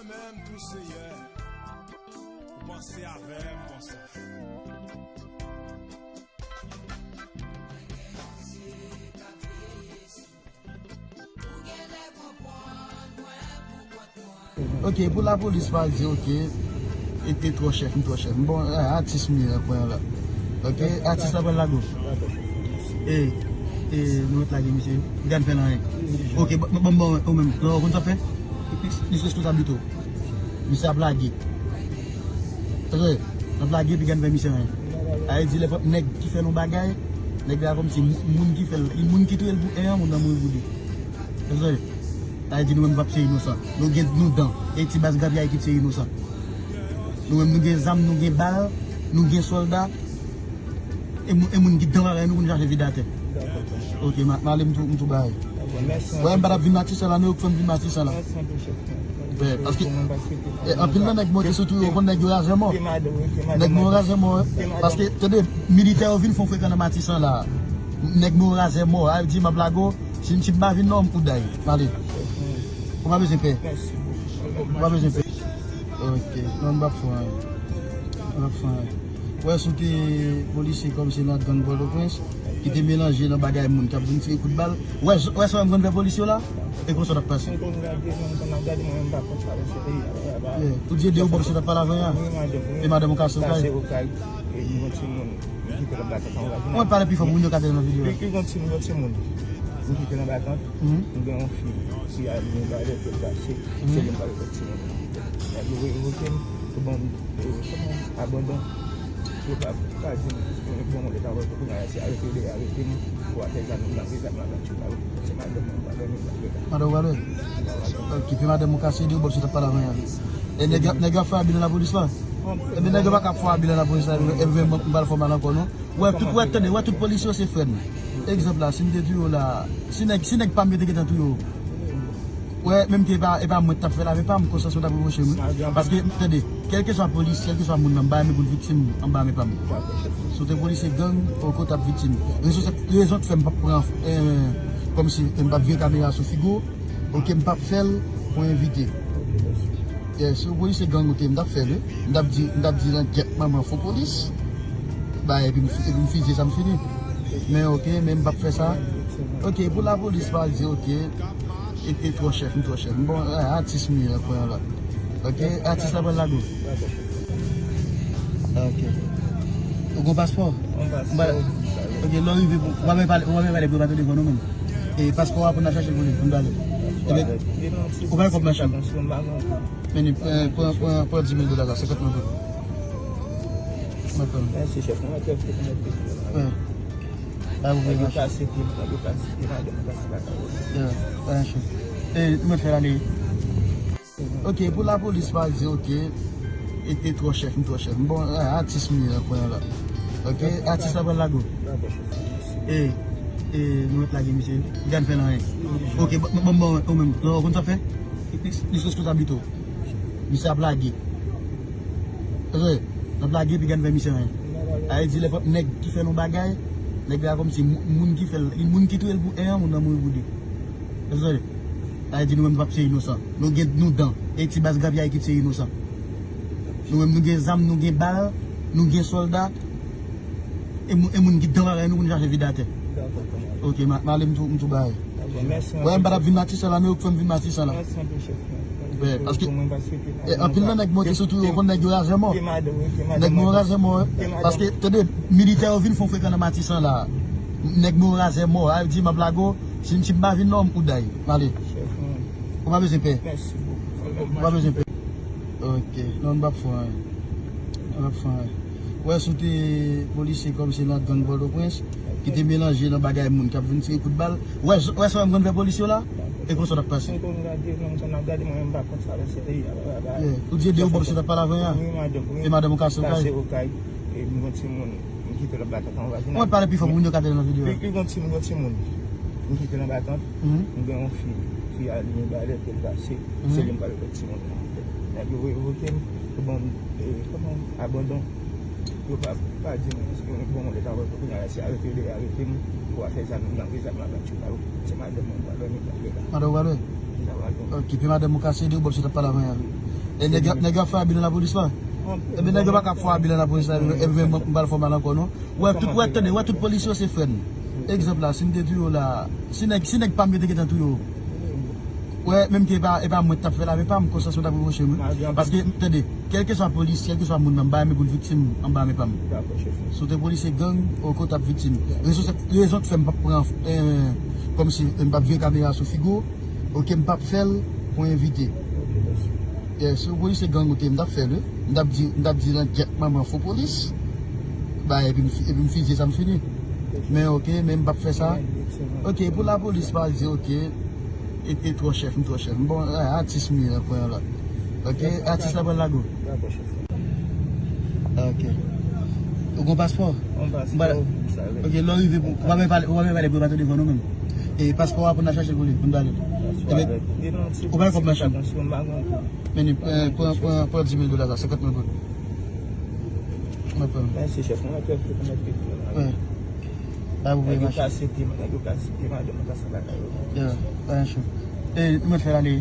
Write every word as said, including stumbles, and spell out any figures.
Mwen menm tou, Seyè, ou panse avè m konsa. Ok, pou lapolis pa di, ok, e te twò chèf, m twò chèf. Bon, eh, atis m ye, pran la. Ok, atis la pral lage w. E, e, nou ret lage misye. Li ka fè l anyen. Ok, bon, bon, bon, ou menm, ou konn sa fè? Li sou responsabilite w. Misye ap lage. Tande, l ap lage epi gad fè misye anyen. Sa vle di lè fòk nèg ki fè l yon bagay, nèg la kòmsi moun ki fè l, moun ki touye l pou en an, moun nan mouri pou de. Tande, sa vle di nou menm pap se inosan. Nou gen nou dan. E ti baz grapyay ki se inosan. Nou menm nou gen zam, nou gen bal, nou gen sòlda. E moun, e moun ki dan bagay nou pou nou chache vide atè. Ok, m a, m ale m tou, m tou bay. Wè, m pa t ap vin Matisan la, nou yo k fè m vin Matisan la. Wè, paske, e, anpil nan nèg monte sou tou yo, konn nèg yo razè mò. Nèg mò razè mò, wi. Paske, tande, militè yo vin fè yon frekan nan Matisan la. Nèg mò razè mò, a di m ap lage w, si m, si m pa vin non, m kouday. M ale. Ou pa bezwen pè. Ou pa bezwen pè. Ok, non, m p ap fè anyen. M p ap fè anyen. Wè, si w te polisye kòmsi nan gang Pòtoprens, ki te melanje nan bagay moun k ap vin tire kout bal. Wè, wè sa m konn fè polis yo la? E konsa w t ap pase. Mwen konn gade, mwen konn ap gade, mwen menm pa konn sa, se peyi a. Yeah. Ou di e de ou bòs yo t ap pale avè a? Wi, madanm, wi. E madanm ou kase ou kay? Kase ou kay. E nou yon timoun. Mwen pale pi fò pou moun yo ka tande nan videyo a. Li, li gon timoun, gon timoun. Mwen kite nan batant. Mhm. Mwen gen yon fi, fi a li, mwen ba lè pou l pase. Mhm. Se li mwen pale pou timoun. Nèg yo revoke m, yo ban m, e, kòman, abandon. Yo pa, pa di m, bon, mwen leta wè pou kounye a, se arete yo dwe arete m, pou afè zam, m nan prizon, m nan prizon. Se madanm mwen, mwen pale, mwen pale. Madanm ou pale? Okipe madanm ou kase, di ou bòs yo t ap pale avè a. E nèg, nèg yo ap fè abi nan lapolis la? Ebyen, nèg yo pa ka fè abi nan lapolis la, ebyen, mwen, m pral fè mal ankò, non. Wè, tout, wè, tande, wè, tout polis yo se frè n. Egzanp la, si m te di yo la, si nèg, si nèg pa m yo te gentan touye w, wè, menm ke e pa, e pa mwen k t ap fè l avè pa m, konsyans mwen t ap repwoche m, wi. Paske, tande, kèlkeswa polis, kèlkeswa moun nan, m pa renmen pou l viktim anba men pa m. Si w te polisye gang, ou kote ap viktim. Rezon, rezon k fè m p ap pran, eh, kòmsi, m p ap vire kamera sou figi w, ok, m p ap fè l pou envite. Yeah, si w polisye gang ou te, m t ap fè l, wi. M t ap di, m t ap di l an gyèt manman fo polis. Bay, epi m fi-, epi m fizye sa m fini. Men ok, men m p ap fè sa. Ok, pou lapolis pa di, ok, e te twò chèf, m twò chèf. Bon, eh, atis m ye, pran la. Ok, atis la pral lage w. Ok. Ou gon paspò? Gon paspò. Ok, lè w rive, ou pa menm pale, ou pa menm pale pou yo pa telefòn ou menm. E paspò a pou n al chache l pou li, pou n pale. Ebyen, ou pale kòb machin. Men li, pran, pran, pran, pran dis mil dola la, senkant mil goud. Mwen pran. Mèsi, chèf. Mwen mèt fè tout mèt de. Wi. Pa pou peye machin. Yo ka site, yo ka site, madanm, yo ka site, pa ka wè. Yeah, pa machin. E, mwen fè l ale. Ok, pou lapolis pa di, ok, e te twò chèf, m twò chèf. Bon, eh, atis m ye, pran la. Ok, atis la pral lage w. E, e, nou ret lage misye. Li ka fè l anyen. Ok, bon, bon, bon, ou menm, ou konn sa fè? Li sou responsabilite w. Misye ap lage. Tande, l ap lage epi gad fè misye anyen. Sa vle di lè fòk nèg ki fè l yon bagay, nèg la kòmsi moun, moun ki fè l, moun ki touye l pou en an, moun nan mouri pou de. Tande, sa vle di nou menm nou p ap se inosan. Nou gen nou dan. E ti baz grapyay ki se inosan. Nou menm nou gen zam, nou gen bal, nou gen sòlda. E moun, e moun ki dan bagay nou pou nou chache vide atè. Ok, m a, m ale m tou, m tou bay. Wè, m pa t ap vin Matisan la, men yo k fè m vin Matisan la. Wè, paske, eh, anpil nan nèg monte sou tou yo, konn nèg yo razè mò. Nèg mò razè mò, wi. Paske, tande, militè yo vin fè yon frekan nan Matisan la. Nèg mò razè mò, a di m ap lage w, si, si m pa vin non, m kouday. M ale. Ou pa bezwen pè. Ou pa bezwen pè. Ok, non, m p ap fè anyen. M p ap fè anyen. Wè, si w te polisye kòmsi nan gang Pòtoprens, ki te melanje nan bagay moun k ap vin tire kout bal. Wè, wè sa m konn fè polis yo la? E konsa w t ap pase. Mwen konn gade, mwen konn ap gade, mwen menm pa konn sa, se peyi a. Yeah. Ou di e de ou bòs yo t ap pale avè a? Wi, madanm, wi. E madanm ou kase ou kay? Kase ou kay. E m gon timoun, m kite l ap batay anba. Mwen pale pi fò pou moun yo ka tande nan videyo a. Li, li gon timoun, gon timoun. M kite l anba tant. Mhm. M gen yon fi, fi a li, m ba lè pou l pase. Mhm. Se li m pale pou timoun nan. Nèg yo revoke m, yo ban m, eh, kòman, abandon. Yo pa, pa di m, bon, leta wè pou kounye a, se arete yo dwe arete m, pou afè zam, m nan prizon, m ap bat yo la, se madanm mwen, m pral dòmi, m pral dòmi. Madanm ou pral dòmi? Okipe madanm ou kase, de ou bòs yo t ap pale avè a. E nèg yo, nèg yo ap fè abi nan lapolis la. Ebyen, nèg yo pa ka ap fè abi nan lapolis la, ebyen, mwen, mwen pral fè mal ankò, non. Wè, tout, wè, tande, wè, tout polisye yo se frè n. Egzanp la, si m te di yo la, si nèg, si nèg pa m yo te gentan touye yo, wè, menm ke e pa, e pa mwen k t ap fè l, e pa m konsyans mwen t ap reproche m, wi. Paske, tande, kèlkeswa polis, kèlkeswa moun nan, m pa renmen pou l viktim anba men pa m. Si w te polisye gang, oke, w t ap viktim. Rezon, rezon k fè m p ap pran, eh, kòmsi, m p ap vire kamera sou figi w, oke, m p ap fè l pou envite. Yeah, si w polisye gang ou te, m t ap fè l, wi. M t ap di, m t ap di lan gyèt manman fo polis. Ba, epi m fi-, epi m fizye sa m fini. Men oke, men m p ap fè sa. Oke, pou lapolis pa di, oke, e, e twò chèf, m twò chèf. Bon, eh, atis m ye nan kwen an la. Oke, atis la pral lage w. Oke. Ou gen paspò? Oke, lè w rive, ou pa menm pale, ou pa menm pale pou yo pa tande vwa nou menm. E paspò a pou n al chache l pou li, pou n ba li l. Ebyen, ou pa gen kòb machin. Men ni, eh, pran, pran, pran dis mil dola sa, senkant mil goud. Mwen pran. Mèsi, chèf. Mwen mèt fè tout mèt fè. Wi. Pa pou peye machin. Nèg yo ka site, nèg yo ka site madanm nan ka sa lakay yo. Yeah, pa gen chou. E, nou mèt fè l ale.